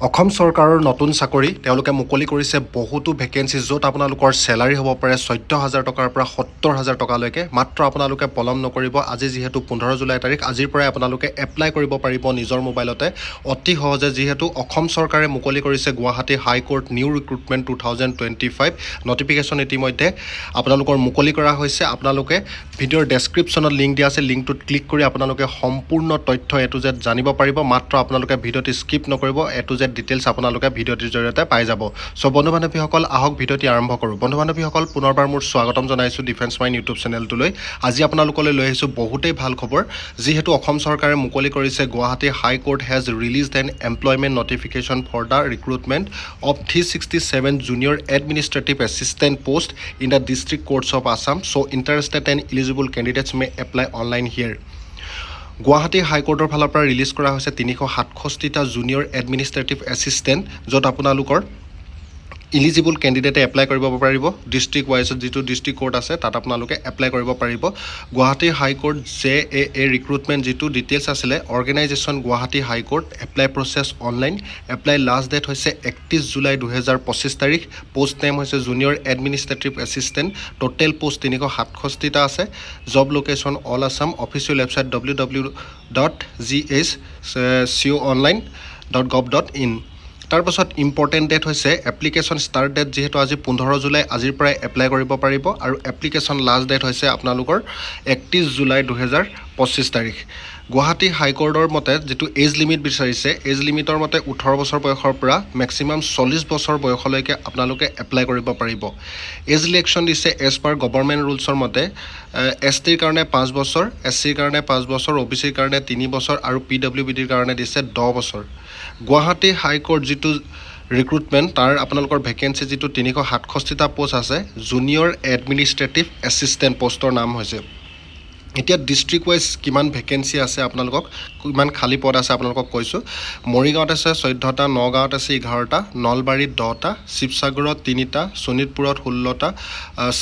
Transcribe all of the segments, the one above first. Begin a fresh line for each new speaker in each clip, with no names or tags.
অসম চৰকাৰৰ নতুন চাকৰি। তেওঁলোকে মুকলি কৰিছে বহুতো ভেকেঞ্চি, য'ত আপোনালোকৰ চেলাৰী হ'ব পাৰে 14,000 টকাৰ পৰা 70,000 টকালৈকে। মাত্ৰ আপোনালোকে পলম নকৰিব। আজি যিহেতু 15 জুলাই তাৰিখ, আজিৰ পৰাই আপোনালোকে এপ্লাই কৰিব পাৰিব নিজৰ মোবাইলতে অতি সহজে। যিহেতু অসম চৰকাৰে মুকলি কৰিছে Guwahati High Court new recruitment 2025 notification, ইতিমধ্যে আপোনালোকৰ মুকলি কৰা হৈছে। আপোনালোকে ভিডিঅ'ৰ ডেছক্ৰিপশ্যনত লিংক দিয়া আছে। লিংকটোত ক্লিক কৰি আপোনালোকে সম্পূৰ্ণ তথ্য এ টু জেড জানিব পাৰিব। মাত্ৰ আপোনালোকে ভিডিঅ'টি স্কিপ নকৰিব। এ টু জেড ডিটেইলছ আপোনালোকে ভিডিঅ'টিৰ জৰিয়তে পাই যাব। চ' বন্ধু বান্ধৱীসকল, আহক ভিডিঅ'টি আৰম্ভ কৰোঁ। বন্ধু বান্ধৱীসকল, পুনৰবাৰ মোৰ স্বাগতম জনাইছোঁ ডিফেন্স মাইন ইউটিউব চেনেলটোলৈ। আজি আপোনালোকলৈ লৈ আহিছোঁ বহুতেই ভাল খবৰ, যিহেতু অসম চৰকাৰে মুকলি কৰিছে। Guwahati High Court has released an employment notification for the recruitment of 367 junior administrative assistant post in the district courts of Assam. So interested and eligible candidates may apply online here. Guwahati হাইকোৰ্টৰ ফালৰ পৰা release কৰা হৈছে 367টা junior administrative assistant, য'ত আপোনালোকৰ eligible কেণ্ডিডেটে apply কৰিব পাৰিব। District ৱাইজত যিটো district court আছে, তাত আপোনালোকে এপ্লাই কৰিব পাৰিব। Guwahati High Court JAA recruitment যিটো ডিটেইলছ আছিলে, organisation Guwahati High Court, apply process online, apply last date হৈছে 31 জুলাই 2025 তাৰিখ। পষ্ট নেম হৈছে junior administrative assistant. Total post 367টা আছে। Job location all Assam, official website ww.ghcoonline.gov.in। তাৰপাছত important date হৈছে application start date. যিহেতু আজি 15 July, আজিৰ পৰাই এপ্লাই কৰিব পাৰিব আৰু এপ্লিকেশ্যন লাষ্ট ডেট হৈছে আপোনালোকৰ 31 জুলাই 2025 তাৰিখ। গুৱাহাটী হাইকোৰ্টৰ মতে যিটো এজ লিমিট বিচাৰিছে, এজ লিমিটৰ মতে 18 বছৰ বয়সৰ পৰা মেক্সিমাম 40 বছৰ বয়সলৈকে আপোনালোকে এপ্লাই কৰিব পাৰিব। এজ ৰিলেক্সেশ্যন দিছে এজ পাৰ গভৰ্ণমেণ্ট ৰুলছৰ মতে এছ টিৰ কাৰণে 5 বছৰ, এছ চিৰ কাৰণে 5 বছৰ, অ' বি চিৰ কাৰণে 3 বছৰ আৰু পি ডাব্লিউ বি ডিৰ কাৰণে দিছে 10 বছৰ। গুৱাহাটী হাইকোৰ্ট যিটো ৰিক্ৰুটমেণ্ট, তাৰ আপোনালোকৰ ভেকেঞ্চি যিটো 367টা প'ষ্ট আছে, জুনিয়ৰ এডমিনিষ্ট্ৰেটিভ এছিষ্টেণ্ট প'ষ্টৰ নাম হৈছে। এতিয়া ডিষ্ট্ৰিক্ট ৱাইজ কিমান ভেকেঞ্চি আছে আপোনালোকক, কিমান খালী পদ আছে আপোনালোকক কৈছোঁ। মৰিগাঁৱত আছে 14টা, নগাঁৱত আছে 11টা, নলবাৰীত 10টা, শিৱসাগৰত তিনিটা, শোণিতপুৰত 16টা,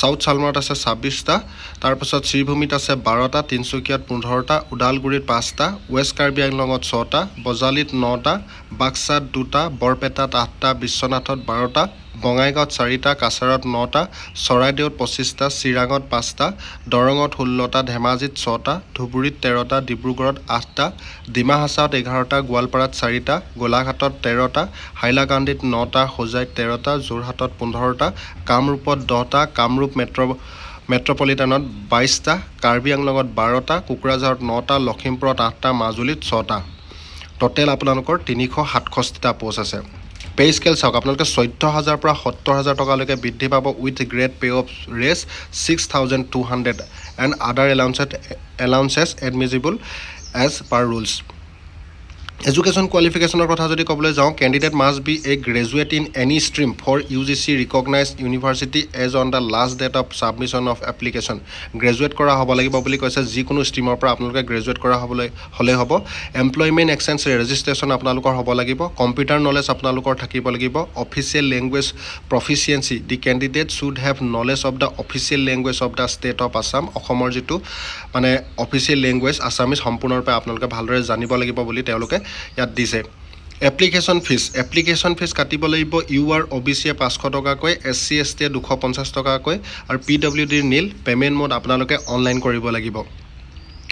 চাউথ শালমাৰাত আছে 26টা, তাৰপাছত শ্ৰীভূমিত আছে 12টা, তিনিচুকীয়াত 15টা, ওদালগুৰিত পাঁচটা, ৱেষ্ট কাৰ্বি আংলঙত ছটা, বজালীত নটা, বাক্সাত দুটা, বৰপেটাত আঠটা, বিশ্বনাথত 12টা, বঙাইগাঁৱত চাৰিটা, কাছাৰত নটা, চৰাইদেউত 25টা, চিৰাঙত পাঁচটা, দৰঙত 16টা, ধেমাজিত ছটা, ধুবুৰীত 13টা, ডিব্ৰুগড়ত আঠটা, ডিমা হাছাওত 11টা, গোৱালপাৰাত চাৰিটা, গোলাঘাটত 13টা, হাইলাকান্দিত নটা, হোজাইত 13টা, যোৰহাটত 15টা, কামৰূপত 10টা, কামৰূপ মেট্ৰপলিটানত 22টা, কাৰ্বি আংলঙত 12টা, কোকৰাঝাৰত নটা, লখিমপুৰত আঠটা, মাজুলীত ছটা। ট'টেল আপোনালোকৰ 367টা প'ষ্ট আছে। পে' স্কেল চাওক আপোনালোকে, 14,000 পৰা 70,000 টকালৈকে বৃদ্ধি পাব with grade pay of Rs 6200 and other allowances admissible as per rules. Education কোৱালিফিকেশ্যনৰ কথা যদি ক'বলৈ যাওঁ, candidate must be a graduate in any stream from UGC recognise university as on the last date of submission of application. Graduate কৰা হ'ব লাগিব বুলি কৈছে। যিকোনো ষ্ট্ৰীমৰ পৰা আপোনালোকে গ্ৰেজুৱেট কৰা হ'বলৈ হ'লেই হ'ব। এমপ্লয়মেণ্ট এক্সচেঞ্জ ৰেজিষ্ট্ৰেশ্যন আপোনালোকৰ হ'ব লাগিব। কম্পিউটাৰ নলেজ আপোনালোকৰ থাকিব লাগিব। Official language proficiency, the candidate should have knowledge of the official language of the state of Assam. অসমৰ যিটো মানে অফিচিয়েল লেংগুৱেজ আছামিজ, সম্পূৰ্ণৰূপে আপোনালোকে ভালদৰে জানিব লাগিব বুলি তেওঁলোকে ইয়াত দিছে। এপ্লিকেশ্যন ফিজ, এপ্লিকেশ্যন ফিজ কাটিব লাগিব ইউ আৰ, অ' বি চিয়ে 500 টকাকৈ, এছ চি, এছ টিয়ে 250 টকাকৈ আৰু পি ডব্লিউ ডিৰ নীল। পে'মেণ্ট মোড আপোনালোকে অনলাইন কৰিব লাগিব।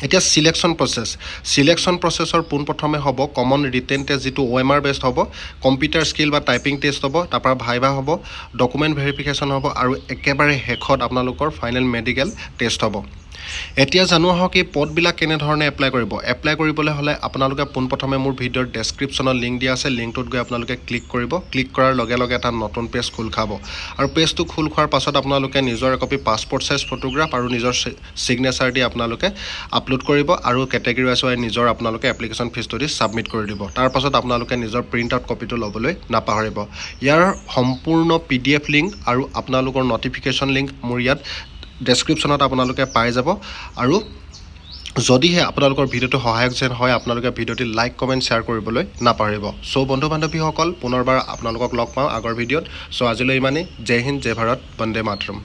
এতিয়া চিলেকশ্যন প্ৰচেছ। চিলেকশ্যন প্ৰচেছৰ পোনপ্ৰথমে হ'ব কমন ৰিটেন টেষ্ট, যিটো অ' এম আৰ বেছড হ'ব, কম্পিউটাৰ স্কিল বা টাইপিং টেষ্ট হ'ব, তাৰপৰা ভাইভা হ'ব, ডকুমেণ্ট ভেৰিফিকেশ্যন হ'ব আৰু একেবাৰে শেষত আপোনালোকৰ ফাইনেল মেডিকেল টেষ্ট হ'ব। এতিয়া জানো আহক এই পদবিলাক কেনেধৰণে এপ্লাই কৰিব। এপ্লাই কৰিবলৈ হ'লে আপোনালোকে পোনপ্ৰথমে মোৰ ভিডিঅ'ৰ ডেছক্ৰিপশ্যনত লিংক দিয়া আছে। লিংকটোত গৈ আপোনালোকে ক্লিক কৰিব। ক্লিক কৰাৰ লগে লগে এটা নতুন পেজ খোল খাব আৰু পেজটো খোল খোৱাৰ পাছত আপোনালোকে নিজৰ একপি পাছপৰ্ট চাইজ ফটোগ্ৰাফ আৰু নিজৰ ছিগনেচাৰ দি আপোনালোকে আপলোড কৰিব আৰু কেটেগৰী ৱাইজ ৱাইজ নিজৰ আপোনালোকে এপ্লিকেশ্যন ফিজটো দি ছাবমিট কৰি দিব। তাৰপাছত আপোনালোকে নিজৰ প্ৰিণ্ট আউট কপিটো ল'বলৈ নাপাহৰিব। ইয়াৰ সম্পূৰ্ণ পিডিএফ লিংক আৰু আপোনালোকৰ নটিফিকেশ্যন লিংক মোৰ ইয়াত ডেছক্ৰিপশ্যনত আপোনালোকে পাই যাব। আৰু যদিহে আপোনালোকৰ ভিডিঅ'টো সহায়ক যেন হয়, আপোনালোকে ভিডিঅ'টি লাইক, কমেণ্ট, শ্বেয়াৰ কৰিবলৈ নাপাহৰিব। চ' বন্ধু বান্ধৱীসকল, পুনৰবাৰ আপোনালোকক লগ পাওঁ আগৰ ভিডিঅ'ত। চ' আজিলৈ ইমানেই। জয় হিন্দ, জয় ভাৰত, বন্দে মাতৰম।